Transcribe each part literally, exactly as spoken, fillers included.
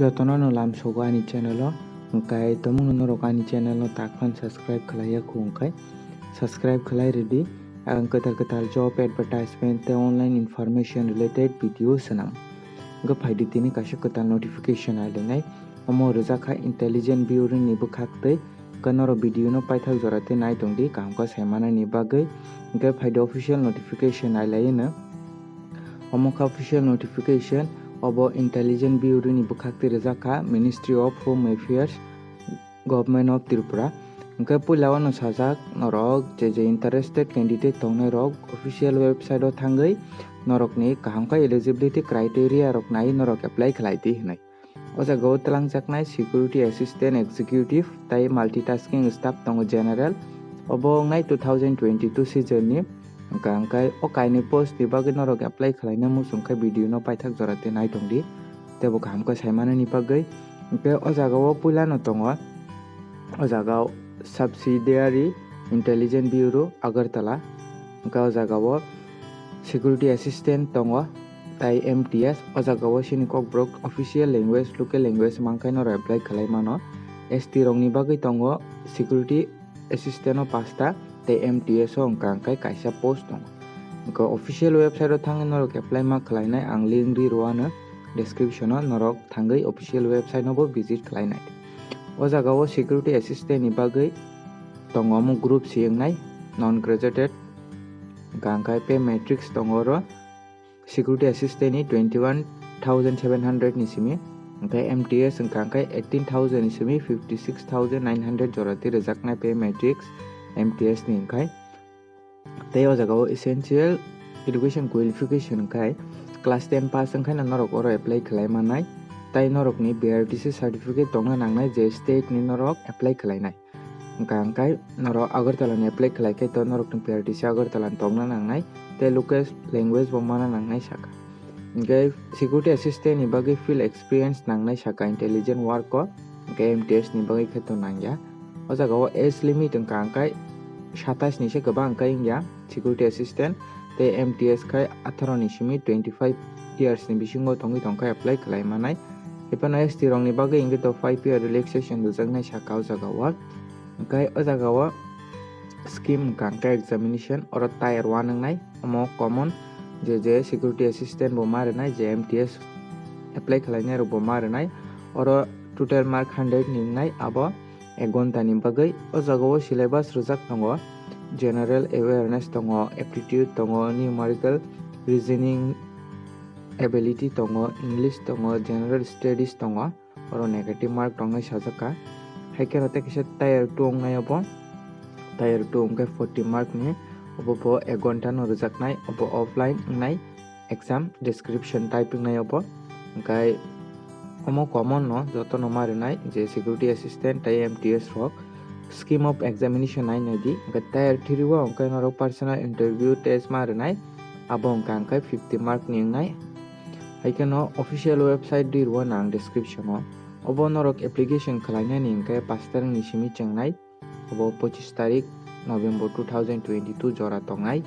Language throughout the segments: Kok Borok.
Jotono no lamsogo ani channel o, hwnkhe tomungno norok ani channel no takhwlano subscribe khlaiya khu hwnkhe subscribe khlai rwdi. Ang kwtal kwtal job advertisement tei online information related video swnam. Hwnkhe phaidi tini kaisa kwtal notification ailainai. Omo rwjak kha Intelligence Bureau ni bwkhak twi. Hwnkhe norok video no paithak jora tei nai tongdi kaham khe saimanani bagwi. Hwnkhe phaidi official notification ailaino. Omo kha official notification, obo Intelligence Bureau ni bwkhak twi rwjak kha, Ministry of Home Affairs, Government of Tripura. Hwnkhe puila o no sajak norok je je interested candidate tongnai rok official website o thangwi norokni kaham khe eligibility criteria rok nai norok apply khlai di hwnwi. O jaga o twlangjaknai security assistant executive tei multitasking staff tongo general. Obo wngnai two thousand twenty-two season ni. Hwnkhe hwnkhe o kainwi post ni bagwi norok apply khlaina muchung khe video no paithak jora tei nai tongdi. Tei bo kaham khe saimanani bagwi. Hwnkhe o jaga o puila no tongo. O jaga o subsidiary Intelligence Bureau Agartala. Hwnkhe o jaga o security assistant tongo. Tai M T S o jaga o chini Kokborok official language, local language mankhe norok apply khlai mano. S T rokni bagwi tongo security assistant o pasta tei M T S o hwnkha hwnkhe kaisa post tongo. Hwnkhe official website o thangwi norok apply ma khlainai, ang link ri rwano description o, norok thangwi official website no bo visit khlainai. O jaga o security assistant ni bagwi tongo omo group C wngnai, non graduated, hwnkha hwnkhe pay matrix tongo oro. Security assistant ni twenty one thousand seven hundred ni simi, hwnkhe M T S hwnkha hwnkhe eighteen thousand ni simi fifty six thousand nine hundred jora twi rwjaknai pay matrix M T S ni hwnkhe. Tei o jaga o essential education qualification hwnkhe class ten pass wngkhe no norok oro apply khlai manai. Tai norokni B R T C certificate tongna nangnai je state ni norok apply khlainai. Hwnkha hwnkhe norok Agartala ni apply khlai khe to norokni P R T C Agartala ni tongna nangnai tei local language bo mana nangnai sakha. Hwnkhe security assistant ni bagwi field experience nangnai sakha intelligent work o, hwnkhe M T S ni bagwi khe to nangya. O jaga o age limit wngkha hwnkhe satais ni se kwbang hwnkhe wngya security assistant tei M T S khai atharo ni simi twenty five years ni bisingo tongwi tongkha apply khlai manai. Ephano S T rokni bagwi hwnkhe to five year relaxation rwjaknai sakha o jaga o. Hwnkhe o jaga o scheme hwnkha hwnkhe examination oro tier one wngnai, omo common je je security assistant bo ma rwnai, je M T S apply khlainai rok bo ma rwnai. Oro total mark hundred ni wngnai, abo ek ghonta ni bagwi. O jaga o syllabus rwjak tongo, general awareness tongo, aptitude tongo, numerical, reasoning ability tongo, English tongo, general studies tongo. Oro negative mark tongnai sajak kha. Hai khe oro tei kisa tier two wngnai obo. Tier two wngkhe forty mark ni. Obo bo ek ghonta no rwjaknai. Obo offline wngnai. Exam description type wngnai obo. Hwnkhe omo common no joto no ma rwnai je security assistant tei M T S rok. Scheme of examination nai nai di. Hwnkhe tier three o hwnkhe norok personal interview test ma rwnai. Abo hwnkha hwnkhe fifty mark ni wngnai. Hai kheno official website di rwo nang description o. Obo norok application khlainani hwnkhe pash tarikni simi chengnai. Obo pochis tarik November two thousand twenty-two jora tongnai.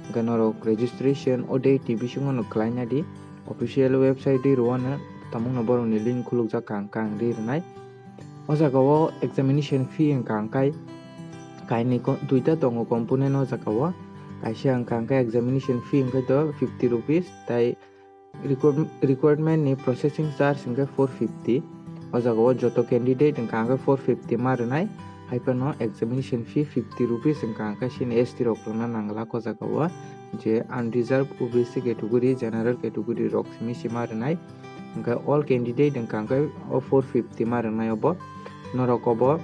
Hwnkhe norok registration o date ni bisingo no khlaina di. Official website di rwo no tamungno borokni link khulukjak kha hwnkhe ang ri rwnai. O jaga o examination fee hwnkha hwnkhe kainwi ko-, duita tongo component o jaga o. Kaisa hwnkha hwnkhe examination fee hwnkhe to fifty rupees tei requir-, requirement ni processing charge hwnkhe four fifty. O jaga o joto candidate hwnkha hwnkhe four fifty ma rwnai. Hai phano examination fee fifty rupees hwnkha hwnkhe chini S T rok rwna nang glak o jaga o, je unreserved, O B C category, general category rok simi se ma rwnai. Hwnkhe all candidate hwnkha hwnkhe o four fifty ma rwnai obo. Norok obo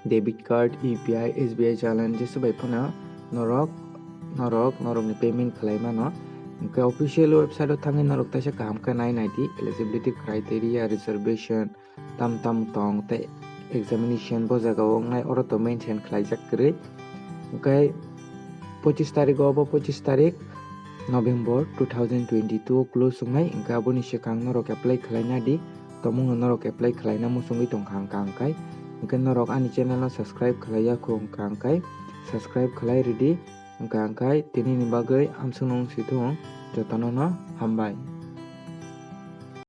debit card, U P I, S B I challan jesa bai phano norok, norok, norokni payment khlai mano. Hwnkhe official website o thangwi norok teisa kaham khe nai nai di, eligibility criteria, reservation, tam tam tong tei examination bo jaga o wngnai, oro to mention khlaijak kwrwi. Hwnkhe pochis tarik o, bo pochis tarik November two thousand twenty-two o close wngnai, hwnkhe aboni swkang norok apply khlaina di, tomungno norok apply khlaina muchungwi tongkha hwnkha hwnkhe. Hwnkhe norok ani channel no subscribe khlaiya khu hwnkha hwnkhe subscribe khlai rwdi, hwnkha hwnkhe tinini bagwi amsukno wng si thung, jotono no hambai.